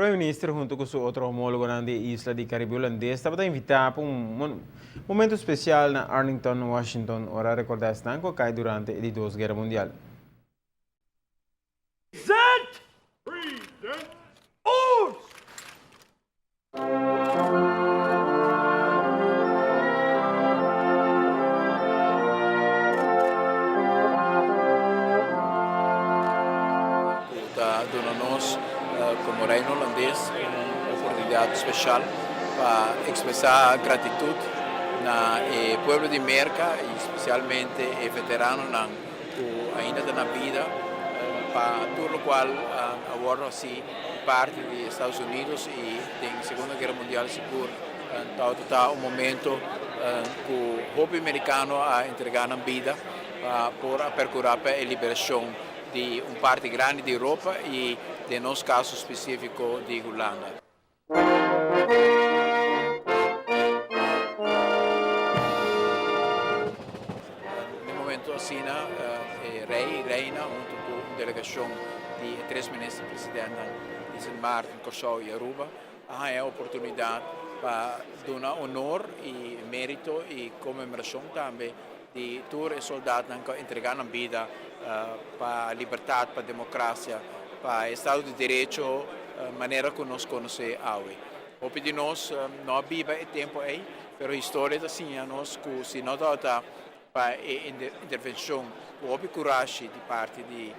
Prome Minister hunto cu su otro homologonan di e isla di Caribe Hulandes tabata invita pa un momento special na Arlington, Washington ora a recorda esnan cu a cay durante e di dos Guera Mundial. Present! Ons! Ku ta duna nos komo Reino Holandes un oportunidat speshal pa ekspresá gratitut na e pueblo di Merka i spesialmente e veteranonan ku ainda ta na bida pa tur lokual a wòrdu hasi parti di Estados Unidos i den Segundo Guera Mundial sigur tabata ta un momento ku hopi merikano a entregá nan bida pa por a perkurá pa e liberashon di un parti grandi di Europa i den nos kaso spesífiko di Hulanda. Den momento asina e rei i reina hunto ku un delegashon di e tres minister presidentnan di Sint Maarten, Kòrsou i Aruba a haña e oportunidat pa duna honor i merito i konmemorashon tambe di tur e soldatnan ku a entregá nan bida pa libertat, pa demokrasia, pa estado di derecho manera ku nos konosé awe. Hopi di nos no a biba e tempu ei, pero historia ta siña nos ku si no tabata pa e intervenshon ku hopi kurashi di parti di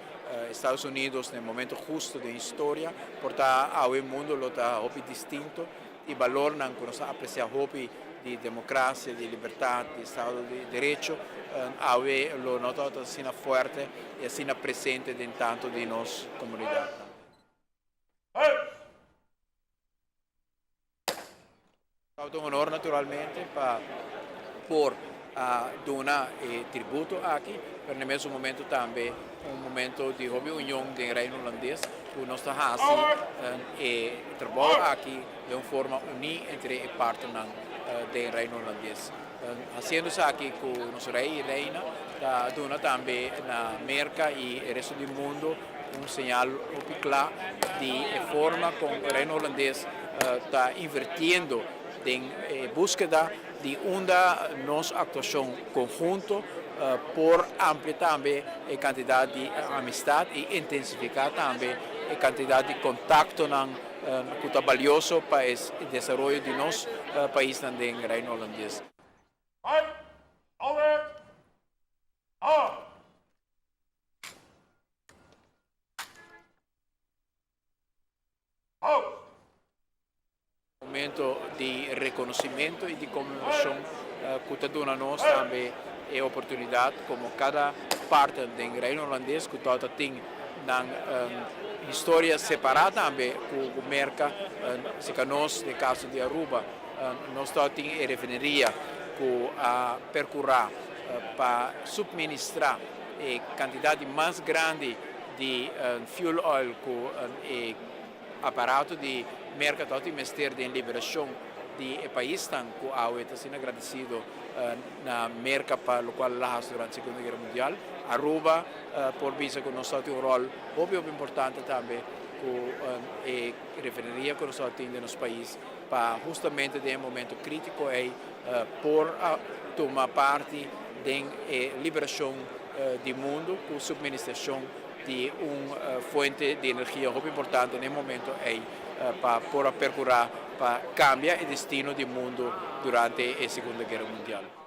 Estados Unidos na e momento husto den historia, por ta awe mundu lo ta hopi distinto i balornan ku nos ta apresiá hopi di demokrasia, di libertat, di estado di derecho, awe lo no tabata asina fuerte i asina presente den tantu di nos komunidatnan. Tabata un honor naturalmente pa por a duna e tributo aki, pero na e mesun momento tambe un momento di hopi union den Reino Hulandes ku nos ta hasi e trabou aki den un forma uní entre e partnernan den Reino Hulandes. Hasiendo esaki ku nos Rei i Reina ta duna tambe na Merka i e resto di mundu un señal hopi kla di e forma kon Reino Hulandes ta invertiendo den e búskeda di unda nos aktuashon konhunto por amplia tambe e kantidat di amistat i intensifiká tambe e kantidat di kontaktonan ku ta balioso pa e desaroyo di nos paisnan den Reino Holandes. Momento di reconocimento y di conmemoracion cu ta duna nos tambe e oportunidad como cada partner den Reino Holandes cu tawata tin nan historia separa tambe cu Merca, si ca nos den caso di Aruba nos tawata tin e refineria cu a percura pa subministra e cantidad di mas grandi di fuel oil cu e Aparato di Merka ta tin mester den liberashon di e paisnan ku awe ta asina gradisido na Merka pa lokual el a hasi durante Segundo Guera Mundial. Aruba por bisa ku nos ta tin un ròl hopi hopi importante tambe ku e refineria ku nos ta tin den nos pais pa hustamente den e momento kritiko ei por a tuma parti den e liberashon di mundu ku supministrashon di un fuente di energia hopi importante na e momento ei pa por a percura pa cambia e destino di mundo durante e Segunda Guera Mundial.